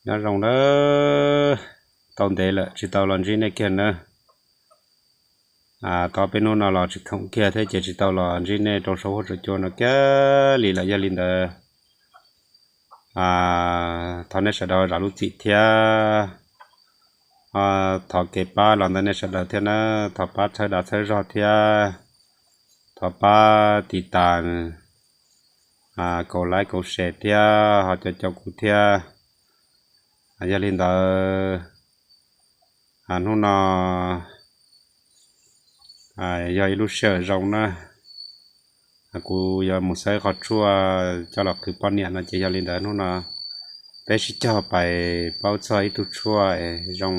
Nyob zoo nawb, tau ntev lawm tsis tau los ntsib nej kiag nawb. Thov peb hnub no los tsis khoom kiag thiab ces tsis tau los ntsib nej rau saum huab saum cua no kiag li lawm. Yog li ntawd, thov nej sawv daws zam lub txim thiab thov kev pab los ntawm nej sawv daws thiab na. Thov pab txhawb dag txhawb zog thiab thov pab tiv tas, kaum like kaum share thiab ho caum caum kuv thiab. Yog li ntawd, hnub no yog ib lub sij hawm zoo na, kuv yuav mus xawb qhov tshuaj coj los qhwv poj niam no ces yog li ntawd hnub no peb sib cog pais paub txog ib tug tshuaj zoo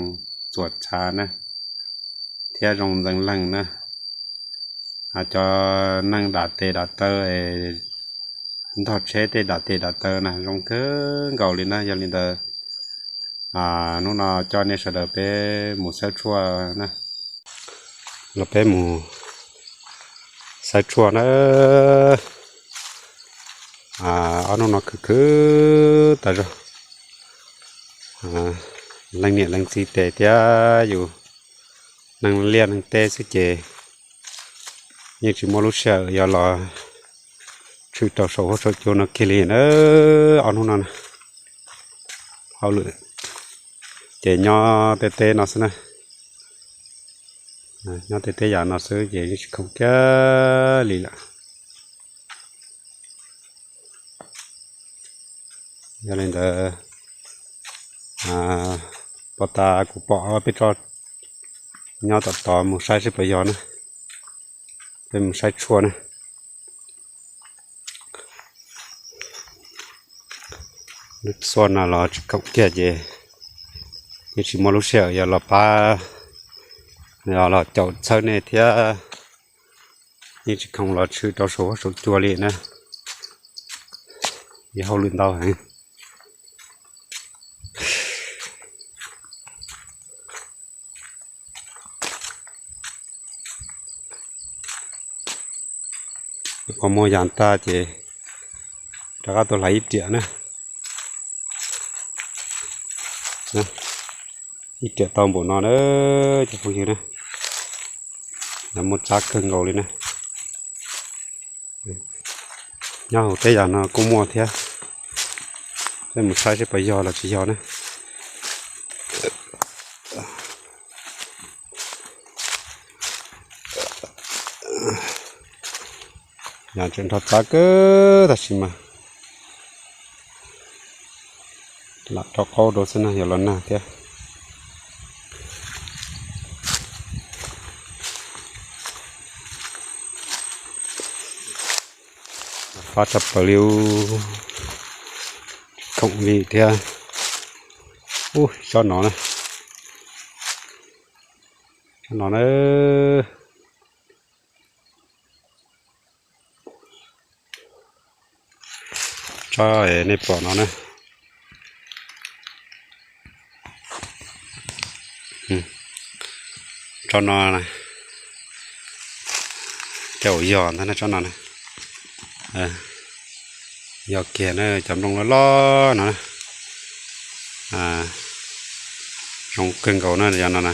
txuas txhav na thiab zoo ntxeev leeg na. Cov neeg dam tes dam taw, ntog tsheb tej dam tes dam taw na zoo kawg nkaus li na. Yog li ntawd, hnub no coj nej sawv daws peb mus xawb tshuaj na. Los peb mus xawb tshuaj na. Ob hnub no khwv khwv tas zog, leej niam leej txiv tes thiab yus neeg liaj neeg teb xwb ces yeej tsis muaj lub sij hawm yuav los tshwm rau saum huab saum cua no kiag li na. Ob hnub no na, hauj lwm ces nyob tej teb no xwb na. Nyob tej teb yam no xwb ces yeej tsis khoom kiag li lawm. Yog li ntawd, pom tas kuv pom peb tso nyob tom tod mus saib seb puas yog na. Peb mus saib tshuaj na. Lub xuaj no los tsis khoom kiag ces yeej tsis muaj lub sij hawm yuav los pab, los caum txhawb nej thiab. Yeej tsis khoom los tshwm rau saum huab saum cua li na. Ib hauj lwm ntau heev. Qhov muag yas tag ces rov qab tuaj hlais ib riam na. Ib riam tau npaum no na cov phooj ywg na. Muaj tsab kawg nkaus li na. Nyob hauv teb yam no kuj muaj thiab. Peb mus saib seb puas yog los tsis yog na. Yam tseem nrho tsab kawg tab sis mas lam rau qaub rau xwb na, yog los nag thiab. Fab tshaj plaws li, khoom li thiab. Ub, tsob no na, tsob no na. Tsob nej pom no na, tsob no, cov uas yog ntag na, tsob no na, yog kiag na, cov nplooj loj loj no na, zoo kawg nkaus na, yog no na.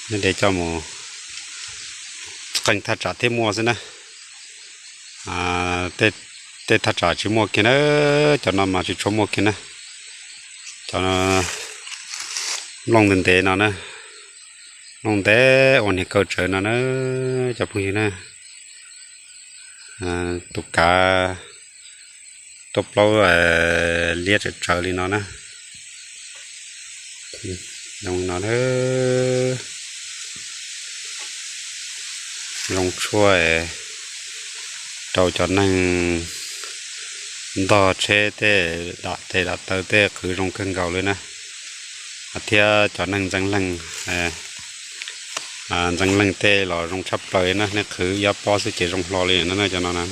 Nej de coj mus qee thaj tsam thiaj muaj xwb na. Tej thaj tsam tsis muaj kiag na, cov no mas tsis tshua muaj kiag na. Cov nplooj ntev ntev no na, nplooj ntev ua niag kaw tsawv no na, cov phooj ywg na. Tus kav tuaj plaub liab tsawv tsawv li no na. Zoo no, zoo tshuaj rau cov neeg ntog tsheb tej, dam tes dam taw tej qhwv zoo kawg nkaus li na. Thiab cov neeg ntxeev leeg, ntxeev leeg tej los zoo tshaj plaws na, nej qhwv ib ob pob xwb ces zoo hlo li na, cov no na.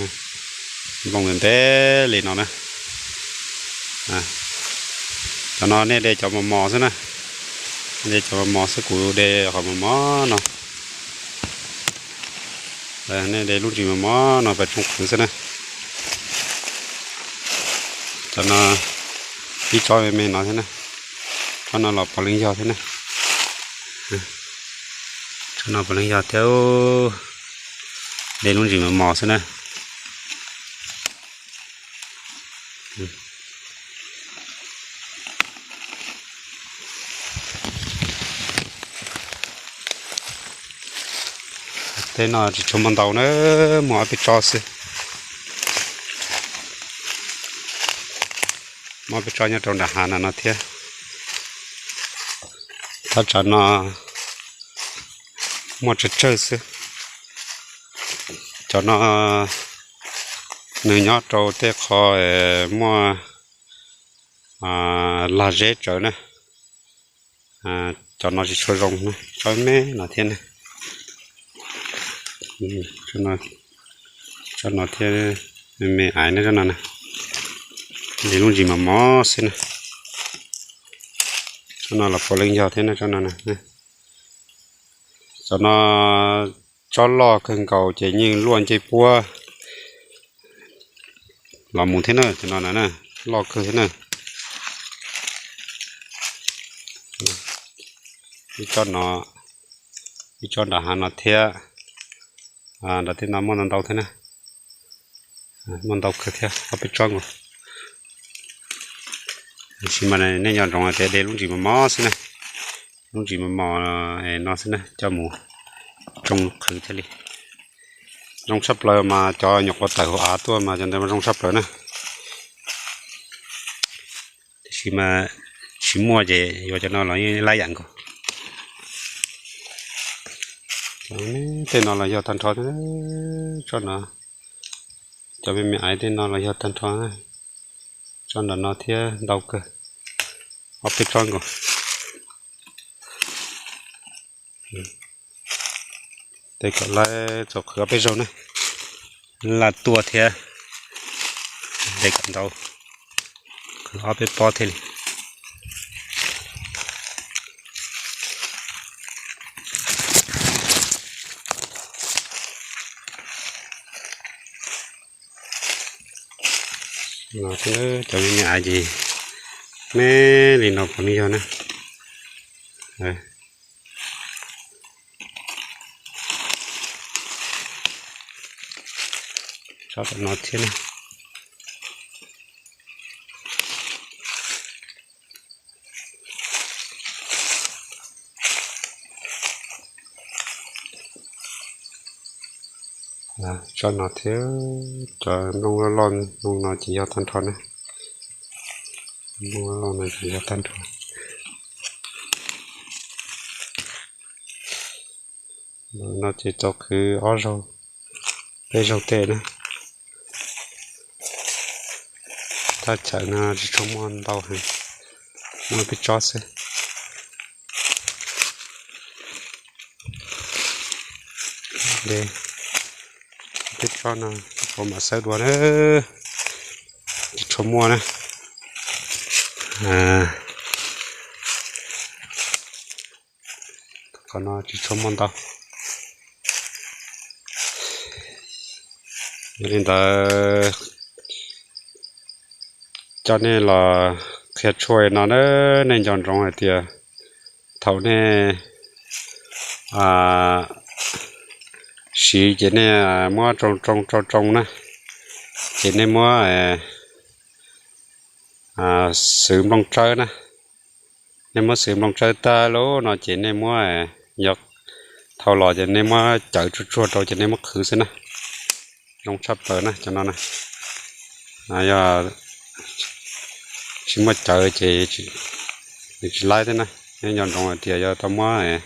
Nplooj ntev ntev li no na. Cov no nej de cov mos mos xwb na, nej de cov mos mos xwb, kuv de qhov mos mos no. Nej de lub ntsis mos mos no pais tsoo qhwv xwb na. Cov no ib tsob me me no thiab na. Tsob no los puav leej yog thiab na. Tsob no puav leej yog thiab. De lub ntsis mos mos xwb na. Tej no tsis tshua muaj ntau na, muaj ob peb tsob xwb. Muaj ob peb tsob nyob rau nram hav no no thiab. Thaj tsam no muaj tsawg tsawg xwb. Cov no nws nyob rau tej qho muaj lag zeb tsawv na. Cov no tsis tshua zoo na, tsob me no thiab na. Tsob no thiab, me me aiv na, tsob no na. De lub ntsis mos mos xwb na. Tsob no los puav leej yog thiab na, tsob no na. Cov no tsob loj kawg nkaus ces yeej luaj ncej puab los mus thiab na, cov no na, loj kawg thiab na. Ib tsob no, ib tsob nram hav no thiab. Nram tej no muaj ntau ntau thiab na. Muaj ntau kawg thiab, ob peb tsob nkaus. Tiam sis mas nej nco ntsoov tias de lub ntsis mos mos xwb na. Lub ntsis mos mos no xwb na, coj mus tsoo qhwv thiaj li zoo tshaj plaws. Mas cov nyuam qhuav tawm hauv av tuaj mas cov ntawd mas zoo tshaj plaws na. Tiam sis mas tsis muaj ces yuav cov no los yeej lab yam nkaus. Tej no los yog tag nrho, tsob no, cov me me aiv tej no los yog tag nrho. Tsob nram no thiab ntau kawg, ob peb tsob nkaus. Tej kom lawv txaus qhwv ob peb zaug na, laj tuaj thiab. Tej kom ntau, qhwv ob peb pob thiaj li. Cov me me aiv ces me li no puav leej yog na. Tsob tom no thiab na. Tsob no thiab, cov nplooj loj loj no ces yog tag nrho na. Nplooj loj loj no ces yog tag nrho. No ces txaus qhwv ob zaug, peb zaug tej na. Thaj chaw no tsis tshua muaj ntau heev, muaj peb tsob xwb. Peb tsob no, ua mam xawb dua na, tsis tshua muaj na. Qhov no tsis tshua muaj ntau. Yog li ntawd, coj nej los qhia tshuaj no na, nej nco ntsoov hais tias thaum nej siv ces nej muab tsoo tsoo tsoo tsoo na, ces nej muab xwv nplooj tsawb na. Nej muab xwv nplooj tsawb tag lawm no ces nej muab, yog thau los ces nej muab cawv tsuag tsuag rau ces nej muab qhwv xwb na. Zoo tshaj plaws na cov no na. Yog tsis muaj cawv ces nws tsis laib thiab na. Nej nco ntsoov hais tias yog tau muab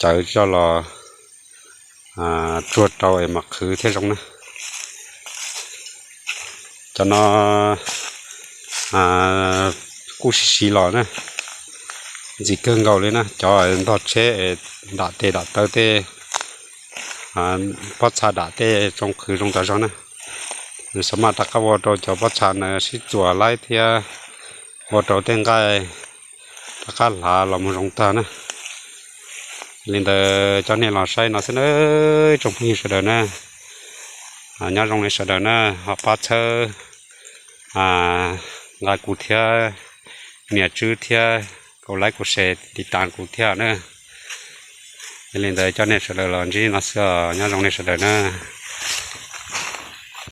cawv coj los tsuag rau es mam qhwv thiaj zoo na. Cov no kuj siv siv los na, ntxim kawg nkaus li na. Cov ntog tsheb, dam tes dam taw tej, pob txha dam tej tsoo qhwv zoo tas zog na. Nws xav maj rov qab ua rau cov pob txha na sib txuas laib thiab ua rau tej nqaij rov qab hlav los mus zoo tag na. Li ntawd coj nej los saib no xwb na, tsoom phooj ywg sawv daws na. Nyob zoo li sawv daws na, ho pab txhawb nqa kuv thiab, nias tswb thiab, kaum like, kaum share, tiv tas kuv thiab na. Yog li ntawd coj nej sawv daws los ntsib no xwb os, nyob zoo nej sawv daws na.